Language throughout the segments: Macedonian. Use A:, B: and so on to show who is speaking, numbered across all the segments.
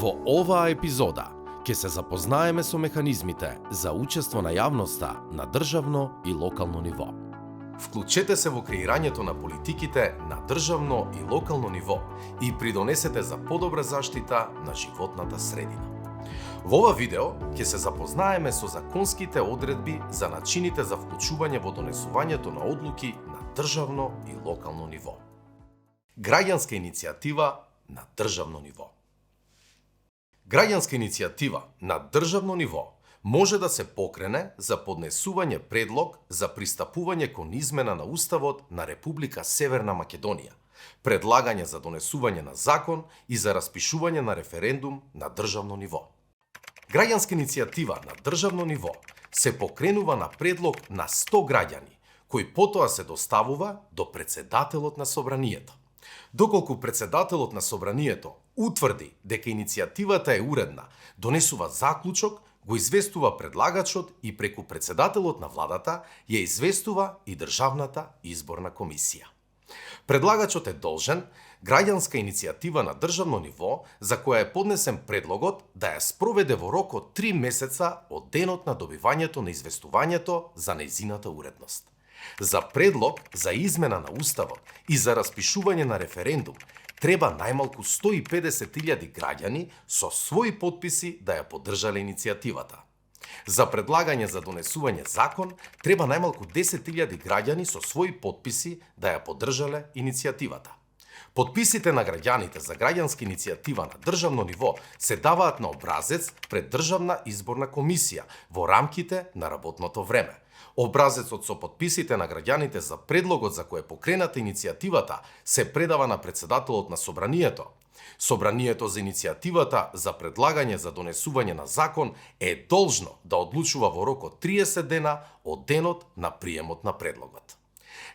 A: Во оваа епизода ќе се запознаеме со механизмите за учество на јавноста на државно и локално ниво. Вклучете се во креирањето на политиките на државно и локално ниво и придонесете за подобра заштита на животната средина. Во ова видео ќе се запознаеме со законските одредби за начините за вклучување во донесувањето на одлуки на државно и локално ниво. Граѓанска иницијатива на државно ниво. Граѓанска иницијатива на државно ниво може да се покрене за поднесување предлог за пристапување кон измена на Уставот на Република Северна Македонија, предлагање за донесување на закон и за распишување на референдум на државно ниво. Граѓанска иницијатива на државно ниво се покренува на предлог на 100 граѓани, кој потоа се доставува до председателот на собранието. Доколку председателот на собранието утврди дека иницијативата е уредна, донесува заклучок, го известува предлагачот и преку председателот на владата ја известува и Државната изборна комисија. Предлагачот е должен граѓанска иницијатива на државно ниво за која е поднесен предлогот да ја спроведе во рок од 3 месеца од денот на добивањето на известувањето за нејзината уредност. За предлог за измена на Уставот и за распишување на референдум треба најмалку 150.000 граѓани со своји потписи да ја поддржале иницијативата. За предлагање за донесување закон треба најмалку 10.000 граѓани со своји потписи да ја поддржале иницијативата. Потписите на граѓаните за граѓанска иницијатива на државно ниво се даваат на образец пред Државна изборна комисија во рамките на работното време. Образецот со потписите на граѓаните за предлогот за кој е покрената иницијативата се предава на председателот на собранието. Собранието за иницијативата за предлагање за донесување на закон е должно да одлучува во рок од 30 дена од денот на приемот на предлогот.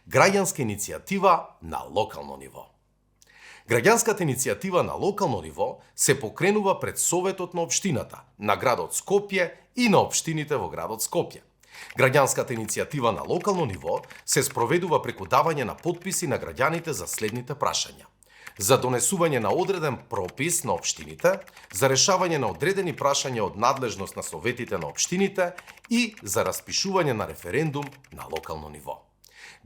A: Граѓанска иницијатива на локално ниво. Граѓанската иницијатива на локално ниво се покренува пред Советот на општината на градот Скопје и на општините во градот Скопје. Граѓанската иницијатива на локално ниво се спроведува преку давање на потписи на граѓаните за следните прашања: за донесување на одреден пропис на општините, за решавање на одредени прашања од надлежност на советите на општините и за распишување на референдум на локално ниво.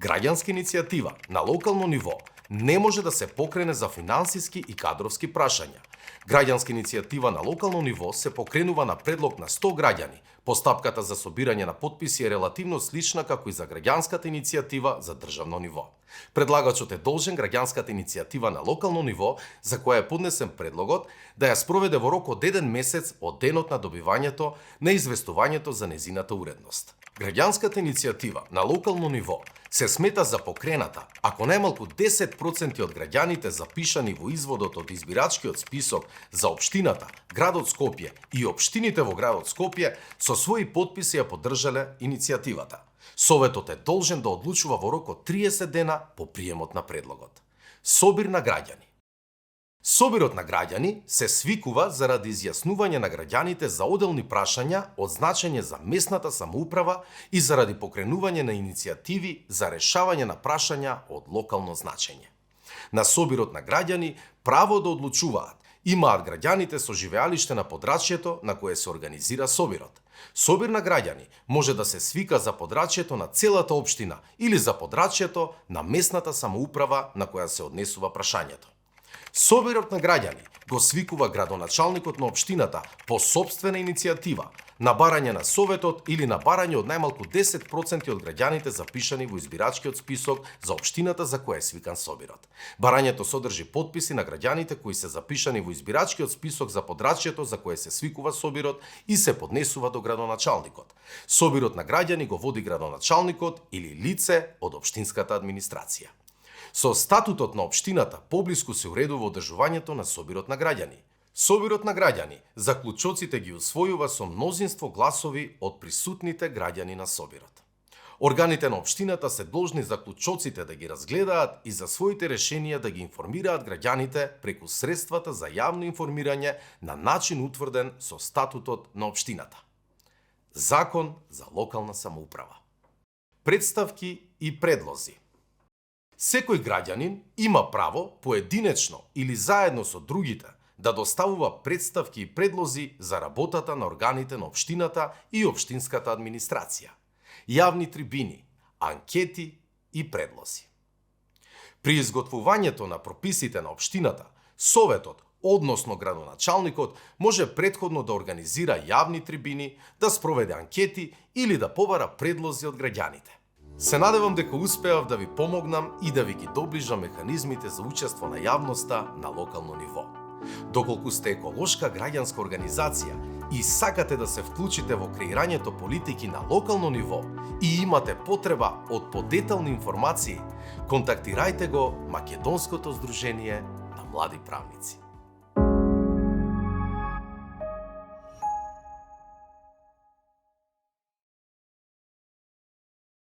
A: Граѓанска иницијатива на локално ниво не може да се покрене за финансиски и кадровски прашања. Граѓанска иницијатива на локално ниво се покренува на предлог на 100 граѓани. Постапката за собирање на потписи е релативно слична како и за граѓанската иницијатива за државно ниво. Предлагачот е должен граѓанската иницијатива на локално ниво за која е поднесен предлогот да ја спроведе во рок од 1 месец од денот на добивањето на известувањето за нејзината уредност. Граѓанската иницијатива на локално ниво се смета за покрената ако најмалку 10% од граѓаните запишани во изводот од избирачкиот список за општината, градот Скопје и општините во градот Скопје со своји потписи ја поддржале иницијативата. Советот е должен да одлучува во рок од 30 дена по приемот на предлогот. Собир на граѓани. Собирот на граѓани се свикува заради изјаснување на граѓаните за оделни прашања од значење за местната самоуправа и заради покренување на иницијативи за решавање на прашања од локално значење. На собирот на граѓани право да одлучуваат имаат граѓаните со живеалиште на подрачјето на кое се организира собирот. Собир на граѓани може да се свика за подрачјето на целата општина или за подрачјето на местната самоуправа на која се однесува прашањето. Собирот на граѓани го свикува градоначалникот на општината по сопствена иницијатива, на барање на советот или на барање од најмалку 10% од граѓаните запишани во избирачкиот список за општината за која е свикан собирот. Барањето содржи потписи на граѓаните кои се запишани во избирачкиот список за подрачјето за кое се свикува собирот и се поднесува до градоначалникот. Собирот на граѓани го води градоначалникот или лице од општинската администрација. Со статутот на општината поблиску се уредува одржувањето на собирот на граѓани. Собирот на граѓани заклучоците ги усвојува со мнозинство гласови од присутните граѓани на собирот. Органите на општината се должни заклучоците да ги разгледаат и за своите решенија да ги информираат граѓаните преку средствата за јавно информирање на начин утврден со статутот на општината. Закон за локална самоуправа. Представки и предлози. Секој граѓанин има право поединечно или заедно со другите да доставува представки и предлози за работата на органите на општината и општинската администрација, јавни трибини, анкети и предлози. При изготвувањето на прописите на општината, советот, односно градоначалникот, може предходно да организира јавни трибини, да спроведе анкети или да побара предлози од граѓаните. Се надевам дека успеав да ви помогнам и да ви ги доближам механизмите за учество на јавноста на локално ниво. Доколку сте еколошка граѓанска организација и сакате да се вклучите во креирањето политики на локално ниво и имате потреба од подетални информации, контактирајте го Македонското здружение на млади правници.